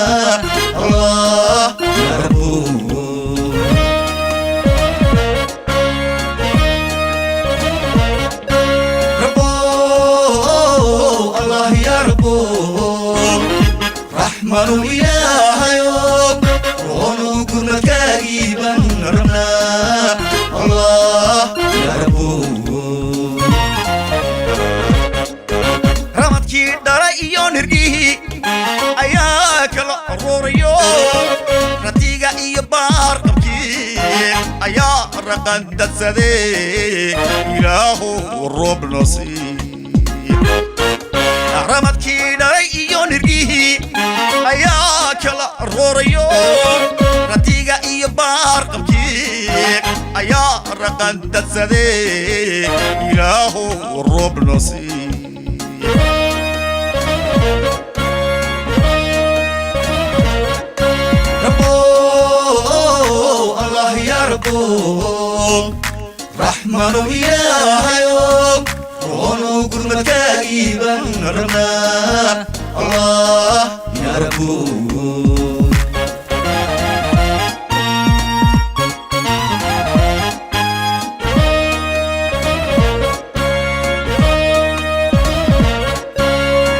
Rabnaa, Allah ya Rabbo. Rabbo, Allah ya Rabbo, Raxmanu Ilaahayo, roonu gurmadkaagii baan rabnaa, Allah ya Rabbo. Ramadkii dhala iyo nirgihii ayaa kala aruurayo, ratiga iyo baarqabkii ayaa raqandadsadee, Ilaahu roob nasiib. Ramadkii dhalay iyo nirgihii ayaa kala roorayo, ratiga iyo baarqabkii ayaa raqandadsadee, Ilaahu roob nasiib. Rabbo, Allah ya Rabbo, Raxmanu Ilaahayo, roonu gurmadkaagii baan rabnaa, Allah ya Rabbo.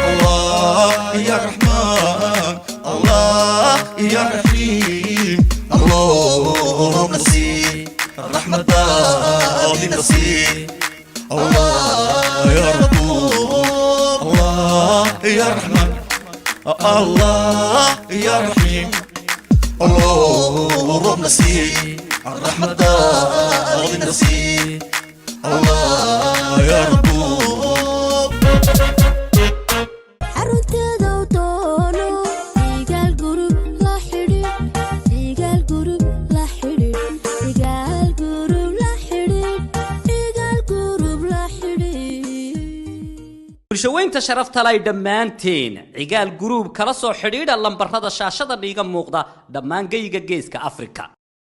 الله يا رحمن، الله يا رحيم، اللهم نسي الرحمة نسي. الله يا رب، الله يا رحمن، الله يا رحيم، اللهم نسي الرحمة نسي. الله يا رب. Xarunteeda u doono Cigaal Group la xidhiidh, Cigaal Group la xidhiidh, Cigaal Group la xidhiidh, Cigaal Group la xidhiidh. Bulshaweynta sharaftalay, dhammaanteen Cigaal Group kala soo xidhiidha lambarada shaashada dhiiga muuqda, dhammaan geyga Geeska Afrika.